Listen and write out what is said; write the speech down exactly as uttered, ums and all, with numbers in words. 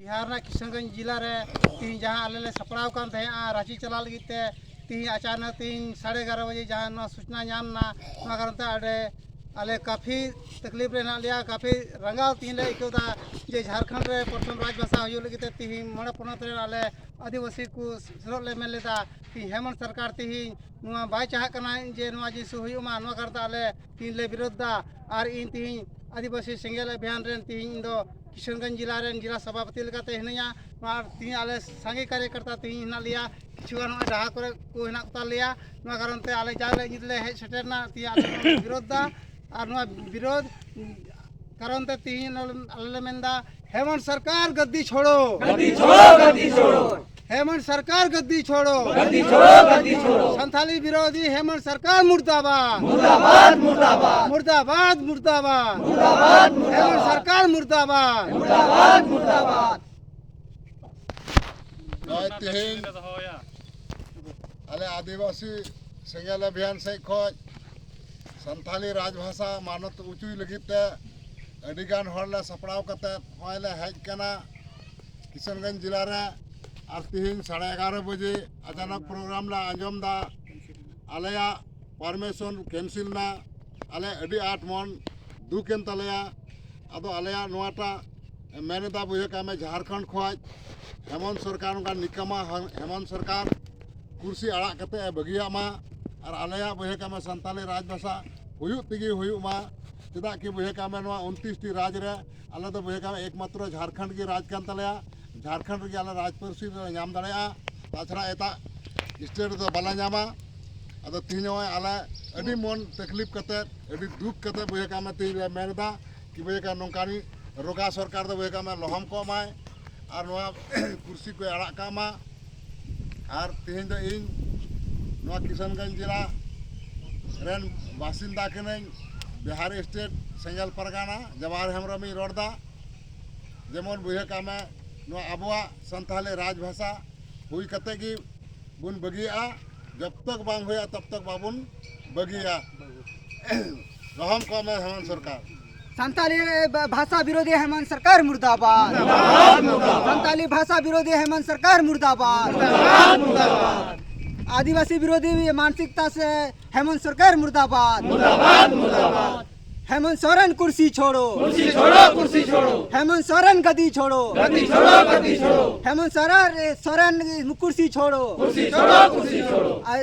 ᱵᱤᱦᱟᱨ ᱨᱮᱱᱟᱜ ᱠᱤᱥᱟᱱᱜᱚᱸᱡᱽ ᱡᱮᱞᱟ ᱨᱮ ᱛᱤᱦᱤᱧ ᱡᱟᱦᱟᱸ ᱟᱞᱮ ᱞᱮ ᱥᱟᱯᱲᱟᱣ ᱠᱟᱱ ᱛᱟᱦᱮᱸᱜᱼᱟ ᱨᱟᱸᱪᱤ ᱪᱟᱞᱟᱜ ᱞᱟᱹᱜᱤᱫ ᱛᱮ, ᱛᱤᱦᱤᱧ ᱟᱪᱟᱱᱚᱠ ᱛᱤᱦᱤᱧ ᱥᱟᱲᱮ ᱮᱜᱟᱨᱚ ᱵᱟᱡᱮ ᱡᱟᱦᱟᱸ ᱱᱚᱣᱟ ᱥᱩᱪᱱᱟ ᱧᱟᱢ ᱮᱱᱟ, ᱱᱚᱣᱟ ᱠᱟᱨᱚᱱ ᱛᱮ ᱟᱞᱮ, ᱟᱞᱮ ᱠᱟᱯᱷᱤ ᱛᱟᱠᱞᱤᱯ ᱨᱮ ᱦᱮᱱᱟᱜ ᱞᱮᱭᱟ, ᱠᱟᱯᱷᱤ ᱨᱟᱸᱜᱟᱣ ᱛᱤᱦᱤᱧ ᱞᱮ ᱟᱹᱭᱠᱟᱹᱣ ᱮᱫᱟ ᱡᱮ ᱡᱷᱟᱲᱠᱷᱚᱸᱰ ᱨᱮ ᱯᱨᱚᱛᱷᱚᱢ ᱨᱟᱡᱽ ᱵᱷᱟᱥᱟ ᱦᱩᱭᱩᱜ ᱞᱟᱹᱜᱤᱫ ᱛᱮ ᱛᱤᱦᱤᱧ ᱢᱚᱬᱮ ᱯᱚᱱᱚᱛ ᱨᱮᱱ ᱟᱞᱮ ᱟᱹᱫᱤᱵᱟᱹᱥᱤ ᱠᱚ ᱥᱮᱞᱮᱫ ᱞᱮ ᱢᱮᱱ ᱞᱮᱫᱟ᱾ ᱛᱤᱦᱤᱧ ᱦᱮᱢᱚᱱᱛ ᱥᱚᱨᱠᱟᱨ ᱛᱤᱦᱤᱧ ᱱᱚᱣᱟ ᱵᱟᱭ ᱪᱟᱦᱟᱜ ᱠᱟᱱᱟ ᱡᱮ ᱱᱚᱣᱟ ᱡᱤᱱᱤᱥ ᱦᱩᱭᱩᱜ ᱢᱟ, ᱱᱚᱣᱟ ᱠᱟᱨᱚᱱ ᱛᱮ ᱟᱞᱮ ᱛᱤᱦᱤᱧ ᱞᱮ ᱵᱤᱨᱳᱫᱷ ᱮᱫᱟ᱾ ᱟᱨ ᱤᱧ ᱛᱤᱦᱤᱧ ᱟᱹᱫᱤᱵᱟᱹᱥᱤ ᱥᱮᱸᱜᱮᱞ ᱚᱵᱷᱤᱭᱟᱱ ᱨᱮᱱ ᱛᱤᱦᱤᱧ ᱤᱧ ᱫᱚ ᱠᱤᱥᱟᱱᱜᱚᱸᱡᱽ ᱡᱮᱞᱟ ᱨᱮᱱ ᱡᱮᱞᱟ ᱥᱚᱵᱷᱟᱯᱚᱛᱤ ᱞᱮᱠᱟᱛᱮ ᱦᱤᱱᱟᱹᱧᱟ᱾ ᱱᱚᱣᱟ ᱛᱤᱦᱤᱧ ᱟᱞᱮ ᱥᱟᱸᱜᱮ ᱠᱟᱨᱭᱚᱠᱚᱨᱛᱟ ᱛᱤᱦᱤᱧ ᱦᱮᱱᱟᱜ ᱞᱮᱭᱟ, ᱠᱤᱪᱷᱩ ᱜᱟᱱ ᱱᱚᱜᱼᱚᱭ ᱰᱟᱦᱟ ᱠᱚᱨᱮ ᱠᱚ ᱦᱮᱱᱟᱜ ᱠᱚ ᱛᱟᱞᱮᱭᱟ᱾ ᱱᱚᱣᱟ ᱠᱟᱨᱚᱱ ᱛᱮ ᱟᱞᱮ ᱡᱟᱞᱮ ᱧᱤᱫᱟᱹ ᱞᱮ ᱦᱮᱡ ᱥᱮᱴᱮᱨ ᱮᱱᱟ, ᱛᱤᱦᱤᱧ ᱟᱞᱮ ᱱᱚᱣᱟ ᱞᱮ ᱵᱤᱨᱳᱫᱷ ᱮᱫᱟ᱾ ᱟᱨ ᱱᱚᱣᱟ ᱵᱤᱨᱳᱫᱷ ᱠᱟᱨᱚᱱ ᱛᱮ ᱛᱤᱦᱤᱧ ᱟᱞᱮ ᱞᱮ ᱢᱮᱱᱫᱟ, ᱦᱮᱢᱚᱱᱛ ᱥᱚᱨᱠᱟᱨ ᱜᱟᱫᱽᱫᱤ ᱪᱷᱳᱲᱳ, ᱜᱟᱫᱽᱫᱤ ᱪᱷᱳᱲᱳ, ᱜᱟᱫᱽᱫᱤ ᱪᱷᱳᱲᱳ᱾ ᱦᱮᱢᱚᱱᱛ ᱥᱚᱨᱠᱟᱨ ᱜᱟᱫᱽᱫᱤ ᱪᱷᱳᱲᱳ, ᱜᱟᱫᱽᱫᱤ ᱪᱷᱳᱲᱳ, ᱜᱟᱫᱽᱫᱤ ᱪᱷᱳᱲᱳ᱾ ᱥᱟᱱᱛᱷᱟᱞᱤ ᱵᱤᱨᱳᱫᱷᱤ ᱦᱮᱢᱚᱱᱛ ᱥᱚᱨᱠᱟᱨ ᱢᱩᱨᱫᱟᱵᱟᱫ, ᱢᱩᱨᱫᱟᱵᱟᱫ, ᱢᱩᱨᱫᱟᱵᱟᱫ᱾ ᱢᱩᱨᱫᱟᱵᱟᱫ, ᱢᱩᱨᱫᱟᱵᱟᱫ᱾ ᱦᱮᱢᱚᱱᱛ ᱥᱚᱨᱠᱟᱨ ᱢᱩᱨᱫᱟᱵᱟᱫ, ᱢᱩᱨᱫᱟᱵᱟᱫ, ᱢᱩᱨᱫᱟᱵᱟᱫ᱾ ᱱᱚᱜᱼᱚᱭ ᱛᱮᱦᱮᱧ ᱟᱞᱮ ᱟᱹᱫᱤᱵᱟᱹᱥᱤ ᱥᱮᱸᱜᱮᱞ ᱚᱵᱷᱤᱭᱟᱱ ᱥᱮᱫ ᱠᱷᱚᱱ ᱥᱟᱱᱛᱷᱟᱞᱤ ᱨᱟᱡᱽᱵᱷᱟᱥᱟ ᱢᱟᱱᱚᱛ ᱩᱪᱩᱭ ᱞᱟᱹᱜᱤᱫ ᱛᱮ ᱟᱹᱰᱤᱜᱟᱱ ᱦᱚᱲ ᱞᱮ ᱥᱟᱯᱲᱟᱣ ᱠᱟᱛᱮ ᱱᱚᱜᱼᱚᱭ ᱞᱮ ᱦᱮᱡ ᱠᱟᱱᱟ ᱠᱤᱥᱟᱱᱜᱚᱸᱡᱽ ᱡᱮᱞᱟ ᱨᱮ᱾ ᱟᱨ ᱛᱤᱦᱤᱧ ᱥᱟᱲᱮ ᱮᱜᱟᱨᱚ ᱵᱟᱡᱮ ᱟᱪᱟᱱᱚᱠ ᱯᱨᱳᱜᱨᱟᱢ ᱞᱮ ᱟᱸᱡᱚᱢ ᱮᱫᱟ, ᱟᱞᱮᱭᱟᱜ ᱯᱟᱨᱢᱤᱥᱚᱱ ᱠᱮᱱᱥᱤᱞ ᱮᱱᱟ᱾ ᱟᱞᱮ ᱟᱹᱰᱤ ᱟᱸᱴ ᱢᱚᱱ ᱫᱩᱠ ᱮᱱ ᱛᱟᱞᱮᱭᱟ᱾ ᱟᱫᱚ ᱟᱞᱮᱭᱟᱜ ᱱᱚᱣᱟᱴᱟᱜ ᱢᱮᱱ ᱮᱫᱟ, ᱵᱩᱡᱷᱟᱹᱣ ᱠᱟᱜ ᱢᱮ, ᱡᱷᱟᱲᱠᱷᱚᱸᱰ ᱠᱷᱚᱱ ᱦᱮᱢᱚᱱᱛ ᱥᱚᱨᱠᱟᱨ, ᱚᱱᱠᱟᱱ ᱱᱤᱠᱟᱢᱟ ᱦᱮᱢᱚᱱᱛ ᱥᱚᱨᱠᱟᱨ ᱠᱩᱨᱥᱤ ᱟᱲᱟᱜ ᱠᱟᱛᱮ ᱮ ᱵᱟᱹᱜᱤᱭᱟᱜ ᱢᱟ᱾ ᱟᱨ ᱟᱞᱮᱭᱟᱜ, ᱵᱩᱡᱷᱟᱹᱣ ᱠᱟᱜ ᱢᱮ, ᱥᱟᱱᱛᱟᱞᱤ ᱨᱟᱡᱽ ᱵᱷᱟᱥᱟ ᱦᱩᱭᱩᱜ ᱛᱮᱜᱮ ᱦᱩᱭᱩᱜ ᱢᱟ᱾ ᱪᱮᱫᱟᱜ ᱠᱤ, ᱵᱩᱡᱷᱟᱹᱣ ᱠᱟᱜ ᱢᱮ, ᱱᱚᱣᱟ ᱩᱱᱛᱨᱤᱥ ᱴᱤ ᱨᱟᱡᱽ ᱨᱮ ᱟᱞᱮ ᱫᱚ, ᱵᱩᱡᱷᱟᱹᱣ ᱠᱟᱜ ᱢᱮ, ᱮᱠᱢᱟᱛᱨᱚ ᱡᱷᱟᱲᱠᱷᱚᱸᱰ ᱜᱮ ᱨᱟᱡᱽ ᱠᱟᱱ ᱛᱟᱞᱮᱭᱟ᱾ ᱡᱷᱟᱲᱠᱷᱚᱸᱰ ᱨᱮᱜᱮ ᱟᱞᱮ ᱨᱟᱡᱽ ᱯᱟᱹᱨᱥᱤ ᱞᱮ ᱧᱟᱢ ᱫᱟᱲᱮᱭᱟᱜᱼᱟ, ᱛᱟᱪᱷᱟᱲᱟ ᱮᱴᱟᱜ ᱥᱴᱮᱴ ᱨᱮᱫᱚ ᱵᱟᱞᱮ ᱧᱟᱢᱟ᱾ ᱟᱫᱚ ᱛᱤᱦᱤᱧ ᱱᱚᱜᱼᱚᱭ ᱟᱞᱮ ᱟᱹᱰᱤ ᱢᱚᱱ ᱛᱟᱠᱞᱤᱯ ᱠᱟᱛᱮ, ᱟᱹᱰᱤ ᱫᱩᱠ ᱠᱟᱛᱮ, ᱵᱩᱡᱷᱟᱹᱣ ᱠᱟᱜ ᱢᱮ, ᱛᱤᱦᱤᱧ ᱞᱮ ᱢᱮᱱ ᱮᱫᱟ ᱠᱤ, ᱵᱩᱡᱷᱟᱹᱣ ᱠᱟᱜ ᱢᱮ, ᱱᱚᱝᱠᱟᱱᱤᱡ ᱨᱚᱜᱟ ᱥᱚᱨᱠᱟᱨ ᱫᱚ, ᱵᱩᱡᱷᱟᱹᱣ ᱠᱟᱜ ᱢᱮ, ᱞᱚᱦᱚᱢ ᱠᱚᱜ ᱢᱟᱭ᱾ ᱟᱨ ᱱᱚᱣᱟ ᱠᱩᱨᱥᱤ ᱠᱚᱭ ᱟᱲᱟᱜ ᱠᱟᱜ ᱢᱟ᱾ ᱟᱨ ᱛᱮᱦᱮᱧ ᱫᱚ ᱤᱧ ᱱᱚᱣᱟ ᱠᱤᱥᱟᱱᱜᱚᱸᱡᱽ ᱡᱮᱞᱟ ᱨᱮᱱ ᱵᱟᱥᱤᱱᱫᱟ ᱠᱟᱹᱱᱟᱹᱧ, ᱵᱤᱦᱟᱨᱤ ᱥᱴᱮᱴ, ᱥᱮᱸᱜᱮᱞ ᱯᱟᱨᱜᱟᱱᱟ, ᱡᱟᱣᱟᱦᱟᱨ ᱦᱮᱢᱵᱨᱚᱢ ᱤᱧ ᱨᱚᱲ ᱮᱫᱟ᱾ ᱡᱮᱢᱚᱱ, ᱵᱩᱡᱷᱟᱹᱣ ᱠᱟᱜ ᱢᱮ, ᱱᱚᱣᱟ ᱟᱵᱚᱣᱟᱜ ᱥᱟᱱᱛᱟᱲᱤ ᱨᱟᱡᱽ ᱵᱷᱟᱥᱟ ᱦᱩᱭ ᱠᱟᱛᱮ ᱜᱮ ᱵᱚᱱ ᱵᱟᱹᱜᱤᱭᱟᱜᱼᱟ, ᱡᱚᱵ ᱛᱚᱠ ᱵᱟᱝ ᱦᱩᱭᱩᱜᱼᱟ, ᱛᱚᱵ ᱛᱚᱠ ᱵᱟᱵᱚᱱ ᱵᱟᱹᱜᱤᱭᱟ᱾ ᱨᱚᱦᱚᱢ ᱠᱚᱜ ᱢᱮ ᱦᱮᱢᱚᱱᱛ ᱥᱚᱨᱠᱟᱨ᱾ संताली ब- भाषा विरोधी हेमंत सरकार मुर्दाबाद। संताली भाषा विरोधी हेमंत सरकार मुर्दाबाद। आदिवासी विरोधी मानसिकता से हेमंत सरकार मुर्दाबाद। हेमंत सोरेन कुर्सी छोड़ो। कुर्सी छोड़ो, कुर्सी छोड़ो। हेमंत सोरेन गद्दी छोड़ो। गद्दी छोड़ो, गद्दी छोड़ो। हेमंत सोरेन, सोरेन कुर्सी छोड़ो। कुर्सी छोड़ो, कुर्सी छोड़ो। आ,